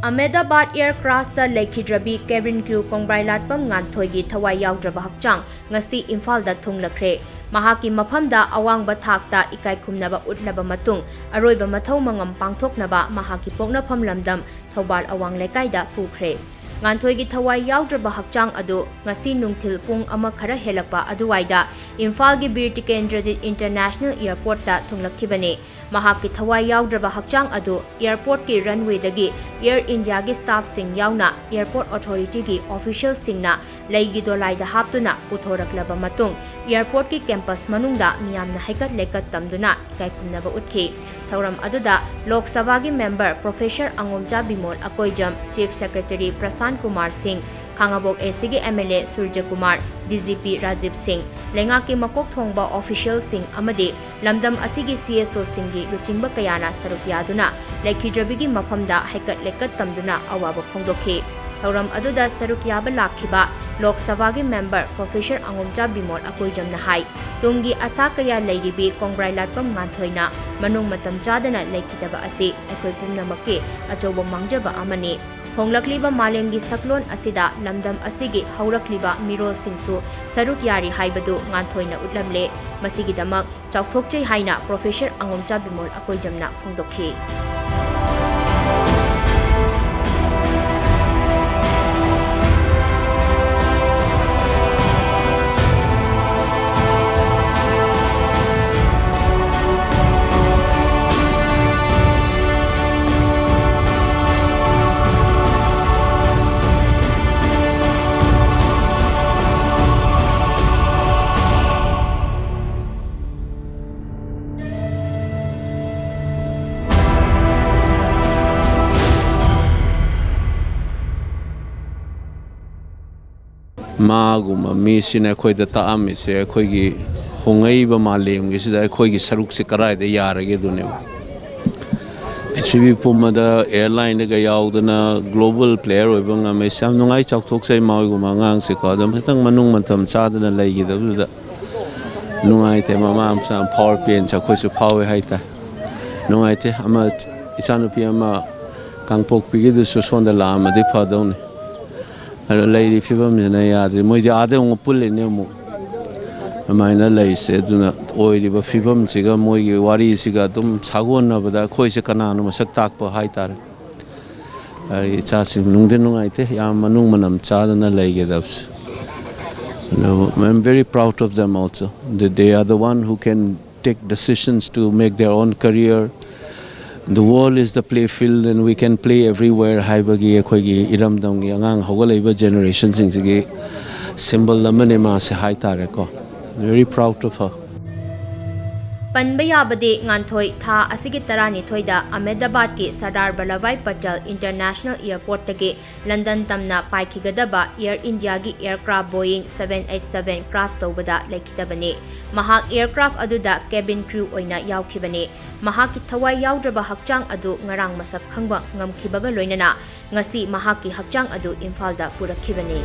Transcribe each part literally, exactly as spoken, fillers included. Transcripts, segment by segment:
Ahmedabad air ꯀ꯭ꯔꯥꯁꯇ ꯂꯩꯈꯤꯗ꯭ꯔꯕꯤ cabin crew ꯀꯣꯡꯕ꯭ꯔꯥꯏꯂꯥꯠꯄꯝ ꯉꯥꯟꯊꯣꯏꯒꯤ ꯊꯋꯥꯏ ꯌꯥꯎꯗ꯭ꯔꯕ ꯍꯛꯆꯥꯡ ꯉꯁꯤ ꯏꯝꯐꯥꯜꯗ ꯊꯨꯡꯂꯈ꯭ꯔꯦ꯫ ꯃꯍꯥꯛꯀꯤ ꯃꯐꯝꯗ ꯑꯋꯥꯡꯕ ꯊꯥꯛꯇ ꯏꯀꯥꯏ ꯈꯨꯝꯅꯕ ꯎꯠꯂꯕ ꯃꯇꯨꯡ ꯑꯔꯣꯏꯕ ꯃꯊꯧ ꯃꯉꯝ ꯄꯥꯡꯊꯣꯛꯅꯕ ꯃꯍꯥꯛꯀꯤ ꯄꯣꯛꯅꯐꯝ ꯂꯝꯗꯝ ꯊꯧꯕꯥꯜ ꯑꯋꯥꯡ ꯂꯩꯀꯥꯏꯗ ꯄꯨꯈ꯭ꯔꯦ꯫ ꯉꯥꯟꯊꯣꯏꯒꯤ ꯊꯋꯥꯏ ꯌꯥꯎꯗ꯭ꯔꯕ ꯍꯛꯆꯥꯡ ꯑꯗꯨ ꯉꯁꯤ ꯅꯨꯡꯊꯤꯜ ꯄꯨꯡ ꯑꯃ ꯈꯔ ꯍꯦꯜꯂꯛꯄ ꯑꯗꯨꯋꯥꯏꯗ ꯏꯝꯐꯥꯜꯒꯤ ꯕꯤꯔ ꯇꯤꯀꯦꯟꯗ꯭ꯔꯖꯤꯠ ꯏꯟꯇꯔꯅꯦꯁꯅꯦꯜ ꯑꯦꯌꯔꯄꯣꯔꯠꯇ ꯊꯨꯡꯂꯛꯈꯤꯕꯅꯤ꯫ ꯃꯍꯥꯛꯀꯤ ꯊꯋꯥꯏ ꯌꯥꯎꯗ꯭ꯔꯕ ꯍꯛꯆꯥꯡ ꯑꯗꯨ ꯑꯦꯌꯔꯄꯣꯔꯠꯀꯤ ꯔꯟꯋꯦꯗꯒꯤ ꯑꯦꯌꯔ ꯏꯟꯗꯤꯌꯥꯒꯤ ꯁ꯭ꯇꯥꯐꯁꯤꯡ ꯌꯥꯎꯅ ꯑꯦꯌꯔꯄꯣꯔꯠ ꯑꯣꯊꯣꯔꯤꯇꯤꯒꯤ ꯑꯣꯐꯤꯁꯤꯌꯦꯜꯁꯤꯡꯅ ꯂꯩꯒꯤ ꯗꯣꯂꯥꯏꯗ ꯍꯥꯞꯇꯨꯅ ꯄꯨꯊꯣꯔꯛꯂꯕ ꯃꯇꯨꯡ, ꯑꯦꯌꯔꯄꯣꯔꯠꯀꯤ ꯀꯦꯝꯄꯁ ꯃꯅꯨꯡꯗ ꯃꯤꯌꯥꯝꯅ ꯍꯩꯀꯠ ꯂꯩꯀꯠ ꯇꯝꯗꯨꯅ ꯏꯀꯥꯏ ꯈꯨꯝꯅꯕ ꯎꯠꯈꯤ꯫ ꯊꯧꯔꯝ ꯑꯗꯨꯗ ꯂꯣꯛ ꯁꯚꯥꯒꯤ member professor Angomcha Bimol Akoijam, chief secretary Prashant Kumar Singh, Khangabok A ꯁꯤꯒꯤ M L A Suraj Kumar, D G P Rajiv Singh, ꯂꯩꯉꯥꯛꯀꯤ ꯃꯀꯣꯛ ꯊꯣꯡꯕ ꯑꯣꯐꯤꯁꯤꯌꯦꯜꯁꯤꯡ ꯑꯃꯗꯤ ꯂꯝꯗꯝ ꯑꯁꯤꯒꯤ ꯁꯤ ꯑꯦꯁ ꯑꯣꯁꯤꯡꯒꯤ ꯂꯨꯆꯤꯡꯕ ꯀꯌꯥꯅ ꯁꯔꯨꯛ ꯌꯥꯗꯨꯅ ꯂꯩꯈꯤꯗ꯭ꯔꯕꯤꯒꯤ ꯃꯐꯝꯗ ꯍꯩꯀꯠ ꯂꯩꯀꯠ ꯇꯝꯗꯨꯅ ꯑꯋꯥꯕ ꯐꯣꯡꯗꯣꯛꯈꯤ꯫ ꯊꯧꯔꯝ ꯑꯗꯨꯗ ꯁꯔꯨꯛ ꯌꯥꯕ ꯂꯥꯛꯈꯤꯕ ꯂꯣꯛ ꯁꯚꯥꯒꯤ ꯃꯦꯝꯕꯔ ꯄ꯭ꯔꯣꯐꯦꯁꯔ ꯑꯉꯣꯝꯆꯥ ꯕꯤꯃꯣꯜ ꯑꯀꯣꯏꯖꯝꯅ ꯍꯥꯏ, ꯇꯨꯡꯒꯤ ꯑꯁꯥ ꯀꯌꯥ ꯂꯩꯔꯤꯕꯤ ꯀꯣꯡꯕ꯭ꯔꯥꯏ ꯂꯥꯠꯄꯝ ꯉꯥꯟꯊꯣꯏꯅ ꯃꯅꯨꯡ ꯃꯇꯝ ꯆꯥꯗꯅ ꯂꯩꯈꯤꯗꯕ ꯑꯁꯤ ꯑꯩꯈꯣꯏ ꯄꯨꯝꯅꯃꯛꯀꯤ ꯑꯆꯧꯕ ꯃꯥꯡꯖꯕ ꯑꯃꯅꯤ꯫ ꯍꯣꯡꯂꯛꯂꯤꯕ ꯃꯥꯂꯦꯝꯒꯤ ꯁꯛꯂꯣꯟ ꯑꯁꯤꯗ ꯂꯝꯗꯝ ꯑꯁꯤꯒꯤ ꯍꯧꯔꯛꯂꯤꯕ ꯃꯤꯔꯣꯜꯁꯤꯡꯁꯨ ꯁꯔꯨꯛ ꯌꯥꯔꯤ ꯍꯥꯏꯕꯗꯨ ꯉꯥꯟꯊꯣꯏꯅ ꯎꯠꯂꯝꯂꯦ꯫ ꯃꯁꯤꯒꯤꯗꯃꯛ ꯆꯥꯎꯊꯣꯛꯆꯩ ꯍꯥꯏꯅ ꯄ꯭ꯔꯣꯐꯦꯁꯔ ꯑꯉꯣꯝꯆꯥ ꯕꯤꯃꯣꯜ ꯑꯀꯣꯏꯖꯝꯅ ꯐꯣꯡꯗꯣꯛꯈꯤ꯫ ꯃꯥꯒꯨꯝꯕ ꯃꯤꯁꯤꯅ ꯑꯩꯈꯣꯏꯗ ꯇꯥꯛꯑꯝꯃꯤꯁꯦ, ꯑꯩꯈꯣꯏꯒꯤ ꯍꯣꯡꯉꯛꯏꯕ ꯃꯥꯂꯦꯝꯒꯤꯁꯤꯗ ꯑꯩꯈꯣꯏꯒꯤ ꯁꯔꯨꯛꯁꯦ ꯀꯗꯥꯏꯗ ꯌꯥꯔꯒꯦ ꯑꯗꯨꯅꯦꯕ꯫ ꯄ꯭ꯔꯤꯊꯤꯕꯤ ꯄꯨꯝꯕꯗ ꯑꯦꯌꯔꯂꯥꯏꯟꯗꯒ ꯌꯥꯎꯗꯅ ꯒ꯭ꯂꯣꯕꯜ ꯄ꯭ꯂꯦꯌꯔ ꯑꯣꯏꯕ ꯉꯝꯃꯤꯁꯦ ꯌꯥꯝ ꯅꯨꯡꯉꯥꯏ, ꯆꯥꯎꯊꯣꯛꯆꯩ ꯃꯥꯒꯨꯝꯕ ꯑꯉꯥꯡꯁꯦꯀꯣ꯫ ꯑꯗꯣ ꯈꯤꯇꯪ ꯃꯅꯨꯡ ꯃꯇꯝ ꯆꯥꯗꯅ ꯂꯩꯈꯤꯗꯕꯗꯨꯗ ꯅꯨꯡꯉꯥꯏꯇꯦ꯫ ꯃꯃꯥ ꯃꯆꯥ ꯐꯥꯎꯔ ꯄꯦꯟꯁꯦ ꯑꯩꯈꯣꯏꯁꯨ ꯐꯥꯎꯋꯦ ꯍꯥꯏꯇꯥꯔꯦ꯫ ꯅꯨꯡꯉꯥꯏꯇꯦ꯫ ꯑꯃ ꯏꯆꯥꯅꯨꯄꯤ ꯑꯃ ꯀꯥꯡꯄꯣꯛꯄꯤꯒꯤꯗꯨꯁꯨ ꯁꯣꯝꯗ ꯂꯥꯛꯑꯝꯃꯗꯤ ꯐꯗꯧꯅꯤ꯫ ꯑꯗꯣ ꯂꯩꯔꯤ ꯐꯤꯕꯝꯁꯤꯅ ꯌꯥꯗ꯭ꯔꯤ꯫ ꯃꯣꯏꯗꯤ ꯑꯥꯗ ꯑꯃꯨꯛ ꯄꯨꯜꯂꯤꯅꯦ ꯑꯃꯨꯛ꯫ ꯑꯗꯨꯃꯥꯏꯅ ꯂꯩꯔꯤꯁꯦ꯫ ꯑꯗꯨꯅ ꯑꯣꯏꯔꯤꯕ ꯐꯤꯕꯝꯁꯤꯒ ꯃꯣꯏꯒꯤ ꯋꯥꯔꯤꯁꯤꯒ ꯑꯗꯨꯝ ꯁꯥꯒꯣꯟꯅꯕꯗ ꯑꯩꯈꯣꯏꯁꯦ ꯀꯅꯥꯅꯣ ꯃꯁꯛ ꯇꯥꯛꯄ ꯍꯥꯏꯇꯥꯔꯦ꯫ ꯑꯩ ꯏꯆꯥꯁꯤꯡ ꯅꯨꯡꯗꯤ ꯅꯨꯡꯉꯥꯏꯇꯦ, ꯌꯥꯝ ꯃꯅꯨꯡ ꯃꯅꯝ ꯆꯥꯗꯅ ꯂꯩꯒꯗꯕꯁꯦ꯫ ꯑꯗꯨꯕꯨ I am very proud of them also. That they are the one who can take decisions to make their own career. The world is the play field and we can play everywhere ꯍꯥꯏꯕꯒꯤ ꯑꯩꯈꯣꯏꯒꯤ ꯏꯔꯝꯗꯝꯒꯤ ꯑꯉꯥꯡ ꯍꯧꯒꯠꯂꯛꯏꯕ generationꯁꯤꯡꯁꯤꯒꯤ symbol ꯑꯃꯅꯦ ꯃꯥꯁꯦ ꯍꯥꯏꯇꯥꯔꯦꯀꯣ꯫ Very proud of her. ꯄꯟꯕ ꯌꯥꯕꯗꯤ, ꯉꯥꯟꯊꯣꯏ ꯊꯥ ꯑꯁꯤꯒꯤ ꯇꯔꯥꯅꯤꯊꯣꯏꯗ ꯑꯍꯃꯦꯗꯥꯕꯥꯗꯀꯤ ꯁꯔꯗꯥꯔ ꯚꯜꯂꯚꯚꯥꯏ ꯄꯇꯦꯜ ꯏꯟꯇꯔꯅꯦꯁꯅꯦꯜ ꯑꯦꯌꯔꯄꯣꯔꯠꯇꯒꯤ ꯂꯟꯗꯟ ꯇꯝꯅ ꯄꯥꯏꯈꯤꯒꯗꯕ ꯑꯦꯌꯔ ꯏꯟꯗꯤꯌꯥꯒꯤ aircraft ꯕꯣꯌꯤꯡ seven eight seven crash ꯇꯧꯕꯗ ꯂꯩꯈꯤꯗꯕꯅꯤ꯫ ꯃꯍꯥꯛ ꯑꯦꯌꯔꯀ꯭ꯔꯥꯐ ꯑꯗꯨꯗ cabin crew ꯑꯣꯏꯅ ꯌꯥꯎꯈꯤꯕꯅꯤ꯫ ꯃꯍꯥꯛꯀꯤ ꯊꯋꯥꯏ ꯌꯥꯎꯗ꯭ꯔꯕ ꯍꯛꯆꯥꯡ ꯑꯗꯨ ꯉꯔꯥꯡ ꯃꯁꯛ ꯈꯪꯕ ꯉꯝꯈꯤꯕꯒ ꯂꯣꯏꯅꯅ ꯉꯁꯤ ꯃꯍꯥꯛꯀꯤ ꯍꯛꯆꯥꯡ ꯑꯗꯨ ꯏꯝꯐꯥꯜꯗ ꯄꯨꯔꯛꯈꯤꯕꯅꯤ꯫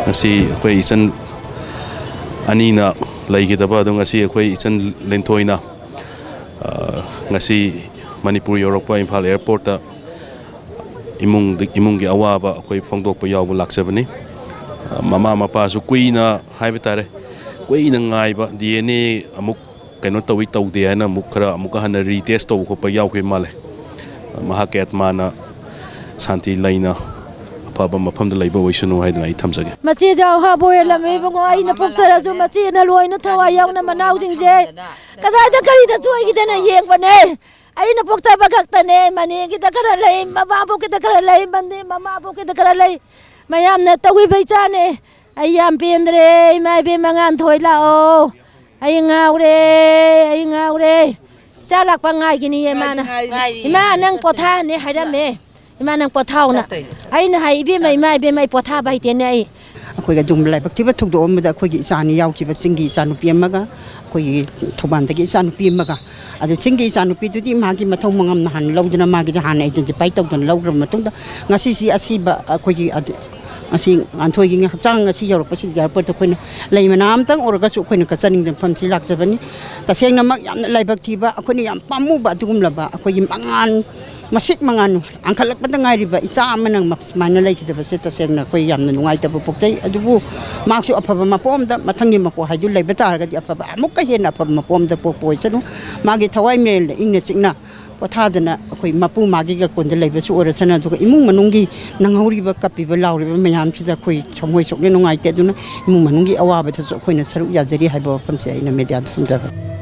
ꯉꯁꯤ ꯑꯩꯈꯣꯏ ꯏꯆꯟ ꯑꯅꯤꯅ ꯂꯩꯈꯤꯗꯕ ꯑꯗꯣ, ꯉꯁꯤ ꯑꯩꯈꯣꯏ ꯏꯆꯟ ꯂꯤꯟꯊꯣꯏꯅ, ꯑ, ꯉꯁꯤ ꯃꯅꯤꯄꯨꯔ ꯌꯧꯔꯛꯄ, ꯏꯝꯐꯥꯜ ꯑꯦꯌꯔꯄꯣꯔꯠꯇ ꯏꯃꯨꯡꯗ, ꯏꯃꯨꯡꯒꯤ ꯑꯋꯥꯕ ꯑꯩꯈꯣꯏ ꯐꯣꯡꯗꯣꯛꯄ ꯌꯥꯎꯕ ꯂꯥꯛꯆꯕꯅꯤ꯫ ꯑ, ꯃꯃꯥ ꯃꯄꯥꯁꯨ ꯀꯨꯏꯅ ꯍꯥꯏꯕ ꯇꯥꯔꯦ, ꯀꯨꯏꯅ ꯉꯥꯏꯕ, ꯗꯤ ꯑꯦꯟ ꯑꯦ ꯑꯃꯨꯛ ꯀꯩꯅꯣ ꯇꯧꯏ ꯇꯧꯗꯦ ꯍꯥꯏꯅ ꯑꯃꯨꯛ ꯈꯔ ꯑꯃꯨꯛꯀ ꯍꯟꯅ ꯔꯤꯇꯦꯁ ꯇꯧꯕ ꯈꯣꯠꯄ ꯌꯥꯎꯈꯤꯕ ꯃꯥꯜꯂꯦ꯫ ꯃꯍꯥꯛꯀꯤ ꯑꯥꯠꯃꯥꯅ ꯁꯥꯟꯇꯤ ꯂꯩꯅ ꯑꯐꯕ ꯃꯐꯝꯗ ꯂꯩꯕ ꯑꯣꯏꯁꯅꯨ ꯍꯥꯏꯗꯅ ꯑꯩ ꯊꯝꯖꯒꯦ꯫ ꯃꯆꯦꯁꯦ ꯑꯍꯥꯕ ꯑꯣꯏꯔꯝꯃꯦ ꯏꯕꯨꯡꯉꯣ, ꯑꯩꯅ ꯄꯣꯛꯆꯔꯁꯨ ꯃꯆꯦꯅ ꯂꯣꯏꯅ ꯊꯋꯥꯏ ꯌꯥꯎꯅ ꯃꯅꯥꯎꯁꯤꯡꯁꯦ ꯀꯗꯥꯏꯗ ꯀꯔꯤꯗ ꯆꯣꯏꯈꯤꯗꯅ ꯌꯦꯡꯕꯅꯦ꯫ ꯑꯩꯅ ꯄꯣꯛꯆꯕ ꯈꯛꯇꯅꯦ, ꯃꯅꯦꯒꯤꯗ ꯈꯔ ꯂꯩ, ꯃꯃꯥꯕꯣꯛꯀꯤꯗ ꯈꯔ ꯂꯩ, ꯃꯅꯦ ꯃꯃꯥꯕꯣꯛꯀꯤꯗ ꯈꯔ ꯂꯩ, ꯃꯌꯥꯝꯅ ꯇꯧꯕꯤꯕ ꯏꯆꯥꯅꯦ꯫ ꯑꯩ ꯌꯥꯝ ꯄꯦꯟꯗ꯭ꯔꯦ, ꯏꯃꯥ ꯏꯕꯦꯝꯃ ꯉꯥꯟꯊꯣꯏ ꯂꯥꯛꯑꯣ꯫ ꯑꯩ ꯉꯥꯎꯔꯦ, ꯑꯩ ꯉꯥꯎꯔꯦ꯫ ꯏꯆꯥ ꯂꯥꯛꯄ ꯉꯥꯏꯒꯤꯅꯤꯌꯦ ꯃꯥꯅ꯫ ꯉꯥꯏꯔꯤ꯫ ꯏꯃꯥ ꯅꯪ ꯄꯣꯊꯥꯅꯦ ꯍꯥꯏꯔꯝꯃꯦ꯫ ꯏꯃꯥ ꯅꯪ ꯄꯣꯊꯥꯎꯅ꯫ ꯆꯠꯇꯣꯏꯅꯦ꯫ ꯑꯩꯅ ꯍꯥꯏ, "ꯏꯕꯦꯝꯃ, ꯏꯃꯥ ꯏꯕꯦꯝꯃ ꯑꯩ ꯄꯣꯊꯥꯕ ꯍꯩꯇꯦꯅꯦ ꯑꯩ"꯫ ꯑꯩꯈꯣꯏꯒꯤ ꯑꯗꯨꯒꯨꯝꯕ ꯂꯥꯏꯕꯛ ꯊꯤꯕ ꯊꯧꯗꯣꯛ ꯑꯃꯗ ꯑꯩꯈꯣꯏꯒꯤ ꯏꯆꯥ ꯑꯅꯤ ꯌꯥꯎꯈꯤꯕ, ꯆꯤꯡꯒꯤ ꯏꯆꯥꯅꯨꯄꯤ ꯑꯃꯒ ꯑꯩꯈꯣꯏꯒꯤ ꯊꯧꯕꯥꯜꯗꯒꯤ ꯏꯆꯥꯅꯨꯄꯤ ꯑꯃꯒ꯫ ꯑꯗꯨ ꯆꯤꯡꯒꯤ ꯏꯆꯥꯅꯨꯄꯤꯗꯨꯗꯤ ꯃꯥꯒꯤ ꯃꯊꯧ ꯃꯉꯝꯅ ꯍꯥꯟꯅ ꯂꯧꯗꯨꯅ ꯃꯥꯒꯤꯗꯤ ꯍꯥꯟꯅ ꯑꯥꯏꯗꯦꯟꯇꯤꯐꯥꯏ ꯇꯧꯗꯅ ꯂꯧꯈ꯭ꯔꯕ ꯃꯇꯨꯡꯗ ꯉꯁꯤꯁꯤ ꯑꯁꯤꯕ ꯑꯩꯈꯣꯏꯒꯤ ꯑꯗꯨ ꯉꯁꯤ ꯉꯥꯟꯊꯣꯏꯒꯤ ꯍꯛꯆꯥꯡ ꯉꯁꯤ ꯌꯧꯔꯛꯄꯁꯤꯗ ꯑꯦꯌꯥꯔꯄꯣꯔꯠꯇ ꯑꯩꯈꯣꯏꯅ ꯂꯩ ꯃꯅꯥ ꯑꯃꯇꯪ ꯑꯣꯏꯔꯒꯁꯨ ꯑꯩꯈꯣꯏꯅ ꯀꯠꯆꯅꯤꯡꯗꯅ ꯃꯐꯝꯁꯤ ꯂꯥꯛꯆꯕꯅꯤ꯫ ꯇꯁꯦꯡꯅꯃꯛ ꯌꯥꯝꯅ ꯂꯥꯏꯕꯛ ꯊꯤꯕ, ꯑꯩꯈꯣꯏꯅ ꯌꯥꯝ ꯄꯥꯝꯃꯨꯕ ꯑꯗꯨꯒꯨꯝꯂꯕ ꯑꯩꯈꯣꯏꯒꯤ ꯃꯉꯥꯜ, ꯃꯁꯤꯠ ꯃꯉꯥꯜ ꯉꯥꯟꯈꯠꯂꯛꯄꯗ ꯉꯥꯏꯔꯤꯕ ꯏꯆꯥ ꯑꯃꯅ ꯁꯨꯃꯥꯏꯅ ꯂꯩꯈꯤꯗꯕꯁꯦ ꯇꯁꯦꯡꯅ ꯑꯩꯈꯣꯏ ꯌꯥꯝꯅ ꯅꯨꯡꯉꯥꯏꯇꯕ ꯄꯣꯛꯆꯩ꯫ ꯑꯗꯨꯕꯨ ꯃꯍꯥꯛꯁꯨ ꯑꯐꯕ ꯃꯄꯣꯛ ꯑꯃꯗ, ꯃꯊꯪꯒꯤ ꯃꯄꯣꯛ ꯍꯥꯏꯗꯨ ꯂꯩꯕ ꯇꯥꯔꯒꯗꯤ ꯑꯐꯕ, ꯑꯃꯨꯛꯀ ꯍꯦꯟꯅ ꯑꯐꯕ ꯃꯄꯣꯛ ꯑꯃꯗ ꯄꯣꯛꯄ ꯑꯣꯏꯁꯅꯨ꯫ ꯃꯥꯒꯤ ꯊꯋꯥꯏ ꯃꯔꯦꯜꯗ ꯏꯪꯅ ꯆꯤꯛꯅ ꯄꯣꯊꯥꯗꯅ ꯑꯩꯈꯣꯏ ꯃꯄꯨ ꯃꯥꯒꯤ ꯀꯀꯣꯟꯗ ꯂꯩꯕꯁꯨ ꯑꯣꯏꯔꯁꯅꯨ, ꯑꯗꯨꯒ ꯏꯃꯨꯡ ꯃꯅꯨꯡꯒꯤ ꯅꯪꯍꯧꯔꯤꯕ, ꯀꯞꯄꯤꯕ ꯂꯥꯎꯔꯤꯕ ꯃꯌꯥꯝꯁꯤꯗ ꯑꯩꯈꯣꯏ ꯊꯃꯣꯏ ꯁꯣꯛꯅ ꯅꯨꯡꯉꯥꯏꯇꯦ꯫ ꯑꯗꯨꯅ ꯏꯃꯨꯡ ꯃꯅꯨꯡꯒꯤ ꯑꯋꯥꯕꯗꯁꯨ ꯑꯩꯈꯣꯏꯅ ꯁꯔꯨꯛ ꯌꯥꯖꯔꯤ ꯍꯥꯏꯕ ꯋꯥꯐꯝꯁꯦ ꯑꯩꯅ ꯃꯦꯗꯤꯌꯥꯗ ꯊꯝꯖꯕꯅꯤ꯫